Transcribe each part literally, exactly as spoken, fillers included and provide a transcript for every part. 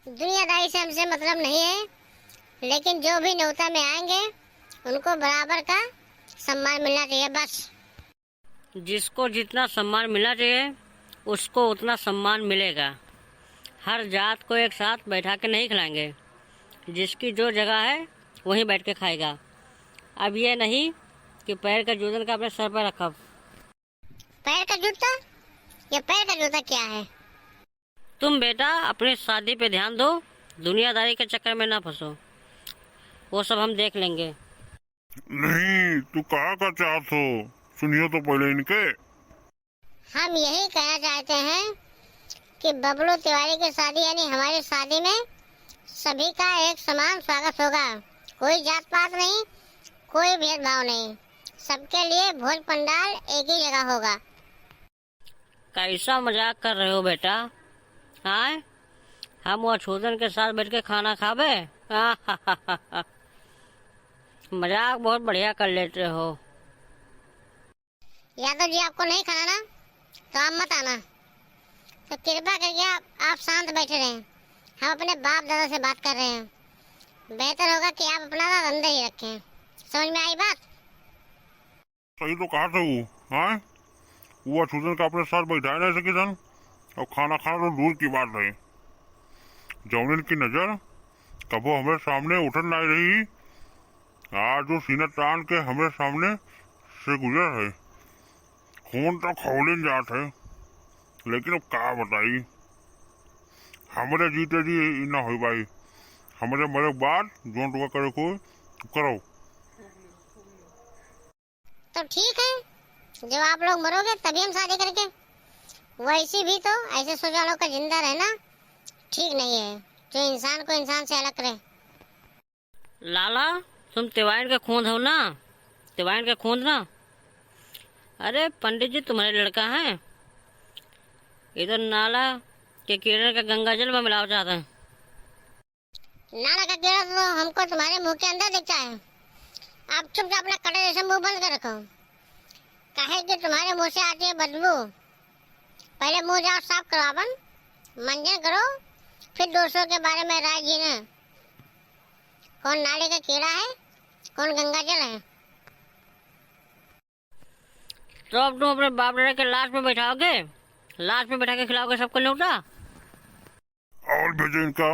दुनियादारी से हमसे मतलब नहीं है, लेकिन जो भी न्योता में आएंगे, उनको बराबर का सम्मान मिलना चाहिए, बस। जिसको जितना सम्मान मिलना चाहिए, उसको उतना सम्मान मिलेगा। हर जात को एक साथ बैठा के नहीं खिलाएंगे। जिसकी जो जगह है, वहीं बैठ के खाएगा। अब ये नहीं कि पैर का जूतन का अपने सर पर रखब। पैर का जूता? ये पैर का जूता क्या है? तुम बेटा अपनी शादी पे ध्यान दो, दुनियादारी के चक्कर में ना फंसो, वो सब हम देख लेंगे। नहीं, तू कहा का चाहत हो? सुनियो तो पहले इनके। हम यही कहना चाहते हैं कि बबलू तिवारी की शादी यानी हमारी शादी में सभी का एक समान स्वागत होगा। कोई जात पात नहीं, कोई भेदभाव नहीं, सबके लिए भोज पंडाल एक ही जगह होगा। कैसा मजाक कर रहे हो बेटा? आय, हम वो अछूतन के साथ बैठ के खाना खाबे? मजाक बहुत बढ़िया कर लेते हो। यादव जी, आपको नहीं खाना ना, तो आप मत आना। तो कृपा करके आप, आप शांत बैठे रहें। हम अपने बाप दादा से बात कर रहे हैं। बेहतर होगा कि आप अपना ना अंदर ही रखें। समझ में आई बात? सही तो कहा था वो, हाँ? वो अछूतन का अपने साथ बैठाए नहीं सके सन, और खाना खाना तो दूर की बात है। जौनन की नजर कबो हमरे सामने उठन नहीं रही, आज वो सीना तान के हमरे सामने से गुजर है। खून तो खौलिन जात है, लेकिन अब का बताई, हमरे जीते जी ई ना होई भाई। हमरे मरे के बाद जौन तुका करे को करो। तो ठीक है, जब आप लोग मरोगे तभी हम शादी करेंगे। वैसे भी तो ऐसे सोचा लोग का जिंदा रहना ठीक नहीं है, जो इंसान को इंसान से अलग करे। लाला, तुम तिवाइन का खून हो ना? तिवाइन का खून ना? अरे पंडित जी, तुम्हारे लड़का है, इधर नाला के कीड़े का गंगा जल में मिलाव चाहता है। नाला का कीड़ा तो हमको तुम्हारे मुंह के अंदर दिखता है। आप चुपचाप अपना कटे जैसे मुंह बंद कर रखो, काहे कि तुम्हारे मुंह से आती है बदबू। पहले मुंह जाओ साफ करो अपन, मंजन करो, फिर दूसरों के बारे में राय गिने। कौन नाले का कीड़ा है, कौन गंगा जल है। तो अब तुम अपने बाप दादा के लाश पे बैठाओगे, लाश पे बैठा के खिलाओगे सबको न्योता? और भेजो इनका,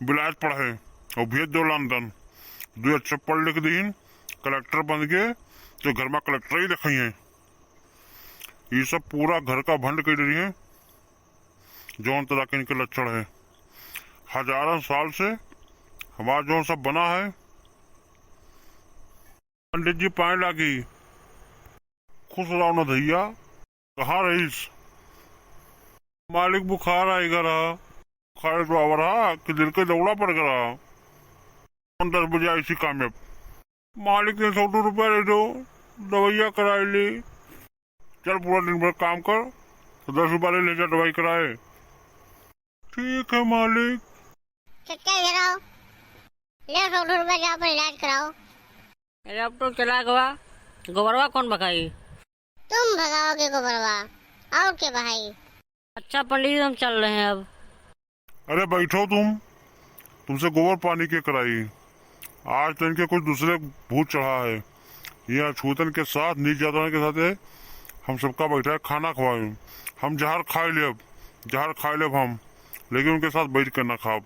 विलायत पढ़े और भेज दो लंदन। दो अच्छा पढ़ लिख दीन, कलेक्टर बन गए तो घर में कलेक्टर ही रखी हैं। ये सब पूरा घर का भंड कर रही हैं। जौन तरह के इनके लक्षण है, हजारन साल से हमारा जौन सब बना है। पंडित जी पाए लागी। खुश रहो न भैया। कहाँ रहीस? मालिक बुखार आएगा रहा। बुखार तो आवा रहा कि दिल के दौड़ा पड़ गया। हम दस बजे आई सी काम में। मालिक ने सौ दो रुपया दे दो, दवाइया कराए ले। चल पूरा दिन भर काम कर, तो दस रुपया ले, ले जा दवाई कराए। ठीक है मालिक। चक्कर गिराओ, ले सौ दो रुपया जाओ अपन इलाज कराओ। अरे अब तो चला गवा, गोबरवा कौन भगाई? तुम भगाओगे गोबरवा, और के भाई? अच्छा पंडित जी, हम चल रहे हैं अब। अरे बैठो तुम, तुमसे गोबर पानी के कराई? आज तो इनके कुछ दूसरे भूत चढ़ा है। ये अछूतन के साथ, नीच जात वालन के साथ है, हम सबका बैठा है खाना खवाए। हम जहर खाए लेब, जहर खाए लेब हम, लेकिन उनके साथ बैठ के ना खाब।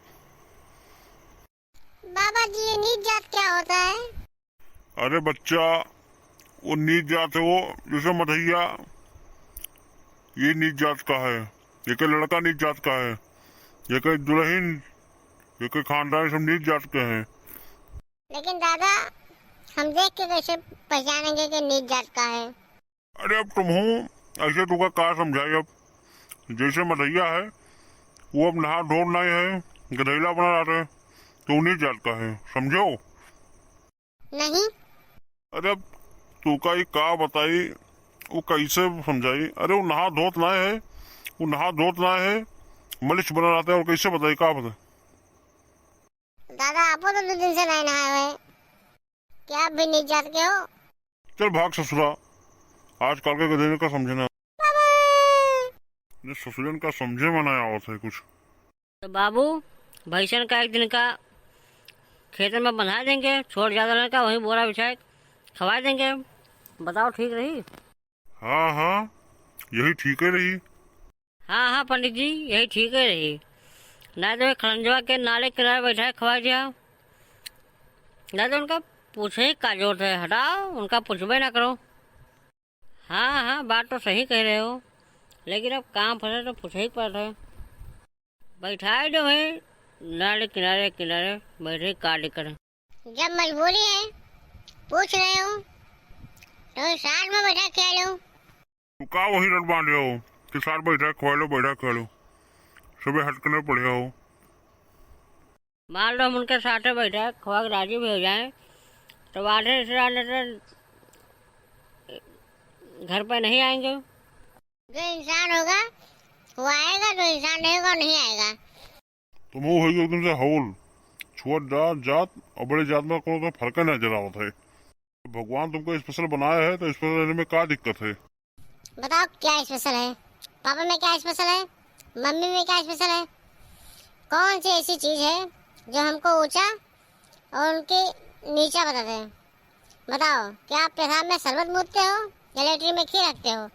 बाबा जी, ये नीच जात क्या होता है? अरे बच्चा, वो नीच जात है, वो जैसे मधैया, ये नीच जात का है, ये के लड़का नीच जात का है, ये के दुल्हन, ये के खानदान सब नीच जात के हैं। लेकिन दादा, हम देख के कैसे पहचानेंगे कि नीच जात का है? अरे अब तुम हूँ, ऐसे तुका का समझाई, अब जैसे मधैया है, वो अब नहा धोत नहीं है, गधैला बना रहता है, तो नीच जात का है, समझो? नहीं। अरे अब तुका ये का बताई, वो कैसे समझाई? अरे वो नहा धोत नहीं है, वो नहा धोत नहीं है, मलिच बना रहता है, और कैसे बताई, का बताई? दादा, आपो तो दो दिन से नहीं नहाए हुए, क्या आप भी नीच जात के हो? चल भाग ससुरा, आजकल के गधे का समझे ना। बाबा। ने ससुरन का समझे में नहीं आवत है कुछ। तो बाबू, भैंसन का एक दिन का खेतन में बंधा देंगे, छोट जात रहन का वहीं बोरा बिछाए खवाए देंगे। बताओ, ठीक रही? हाँ, हाँ, यही ठीक है रही। हाँ, हाँ, पंडित जी, यही ठीक है रही। ना तो ये खड़ंजवा के नाले किनारे बैठा है, खवाए दिया। ना तो उनका पूछे ही का जरूरत है, हटाओ, उनका पूछबे ना करो। हाँ, हाँ, बात तो सही कह रहे हो, लेकिन अब काम फंसे तो पूछे ही पड़त है। बैठाए दो है, नाले किनारे, किनारे बैठे, का दिक्कत है? जब मजबूरी है, पूछ रहे हो, तो साथ में बैठा खिया लो। तू का वही रट बांधे हो कि साथ बैठा खवा लो, बैठा खवा लो, सुबह हटकने पड़े हो। मान लो हम उनके साथे बैठा खवा के राजी भी हो जाएं, तो आधे से आधे तो घर पे नहीं आएंगे। जो इंसान होगा, वो आएगा, जो इंसान नहीं होगा, वो नहीं आएगा। तुम हो गई एकदम से हौल, छोट जात, जात और बड़े जात में कोनो फर्क नजर आवत है। भगवान तुमको स्पेशल बनाया है, तो स्पेशल रहने में का दिक्कत है? बताओ, क्या स्पेशल है? पापा में क्या स्पेशल है? मम्मी में क्या स्पेशल है? कौन सी ऐसी चीज़ है जो हमको ऊंचा और उनके नीचा बताते हैं? बताओ, क्या आप पेशाब में शरबत मूतते हो या लेटरिन में खीर रखते हो?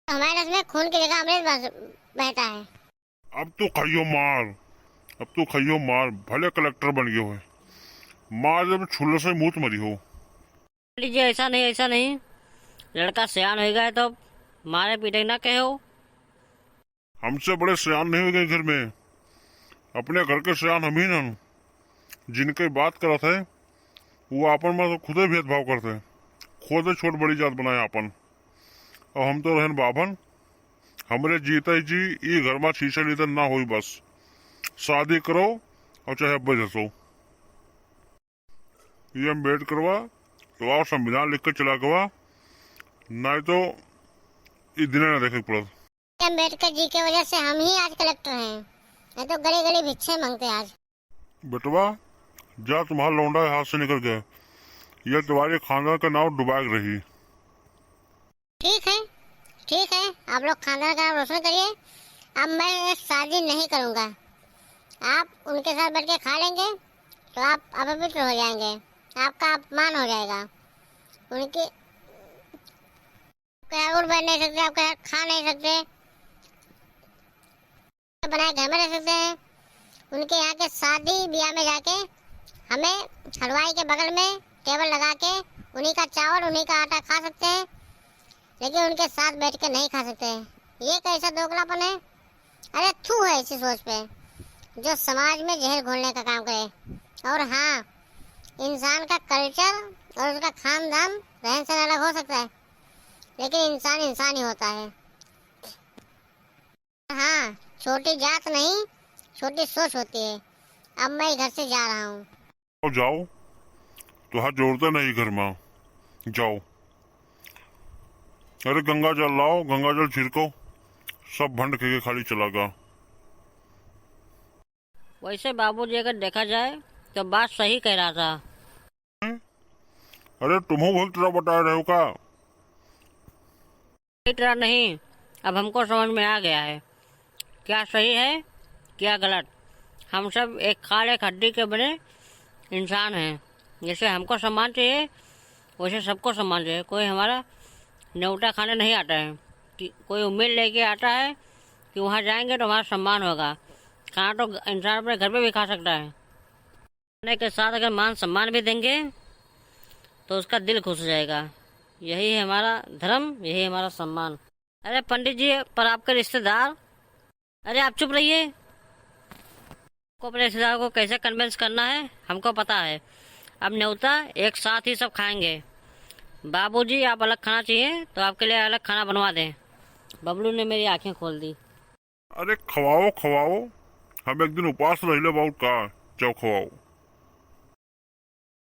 हमारे रस में खून की जगह अमृत बस-, बहता है। अब तो खाइयो मार, अब तो खाइयो मार, भले कलेक्टर बन गयो है, मार जब छुल्ल से मूत मरी हो। लीजिए, ऐसा नहीं, ऐसा नहीं, लड़का सयान हो गया है तो मारे पीटे ना कहो। हमसे बड़े सयान नहीं हो गए घर में, अपने घर के सयान हम ही नन। जिनके बात करत है, वो आपन में तो खुदे भेदभाव करते हैं, खुदे छोट बड़ी जात बनाए आपन। और हम तो रहन बाभन, हमरे जीते जी ई घर में छीछे लीते ना होई बस। शादी करो और चाहे अब्बे जसो। ये अम्बेडकरवा तो आओ संविधान लिख के चला गवा, नहीं तो ई दिने ना देखे के पड़त। अम्बेडकर जी के वजह से हम ही आज कलेक्टर हैं, नहीं तो गली गली भिक्षे मांगते आज। बेटवा, जा तुम्हारा लौंडा हाथ से निकल गया, ये तुम्हारे खानदान का नाम डुबाए रही। ठीक है, ठीक है, आप लोग खानदान का नाम रोशन करिए। अब मैं शादी नहीं करूँगा। आप उनके साथ बैठ के खा लेंगे तो आप अपवित्र हो जाएंगे, आपका अपमान हो जाएगा। उनके, आपके यहाँ उठ बैठ नहीं सकते, आपके यहाँ खा नहीं सकते, बनाए घर में रह सकते हैं। उनके यहाँ के शादी ब्याह में जाके हमें हलवाई के बगल में टेबल लगा के उन्हीं का चावल, उन्हीं का आटा खा सकते हैं, लेकिन उनके साथ बैठ के नहीं खा सकते हैं। ये कैसा दोगलापन है? अरे, थू है ऐसी सोच पे, जो समाज में जहर घोलने का काम करे। और हाँ, इंसान का कल्चर और उसका खानदान, रहन सहन अलग हो सकता है, लेकिन इंसान इंसान ही होता है। हाँ, छोटी जात नहीं, छोटी सोच होती है। अब मैं घर से जा रहा हूँ। जाओ, जाओ, तुहार जरूरत नहीं घर में, जाओ। अरे गंगा जल लाओ, गंगा जल छिड़को, सब भंड के खाली चला गा। वैसे बाबूजी अगर देखा जाए तो बात सही कह रहा था। अरे तुम हो वही तरह बता रहे हो का? इतना नहीं, अब हमको समझ में आ गया है क्या सही है, क्या गलत। हम सब एक खाल, एक हड्डी के बने इंसान हैं। जैसे हमको सम्मान चाहिए, वैसे सबको सम्मान चाहिए। कोई हमारा न्योता खाने नहीं आता है कि कोई उम्मीद लेके आता है कि वहाँ जाएंगे तो हमारा सम्मान होगा। खाना तो इंसान अपने घर पे भी खा सकता है। खाने के साथ अगर मान सम्मान भी देंगे तो उसका दिल खुश हो जाएगा। यही है हमारा धर्म, यही हमारा सम्मान। अरे पंडित जी, पर आपके रिश्तेदार, अरे आप चुप रहिए। आपको अपने रिश्तेदार को कैसे कन्विंस करना है हमको पता है। अब न्योता एक साथ ही सब खाएंगे। बाबूजी, आप अलग खाना चाहिए तो आपके लिए अलग खाना बनवा दें। बबलू ने मेरी आंखें खोल दी। अरे खवाओ खवाओ, हम एक दिन उपास रहिले बहुत का, जाओ खवाओ।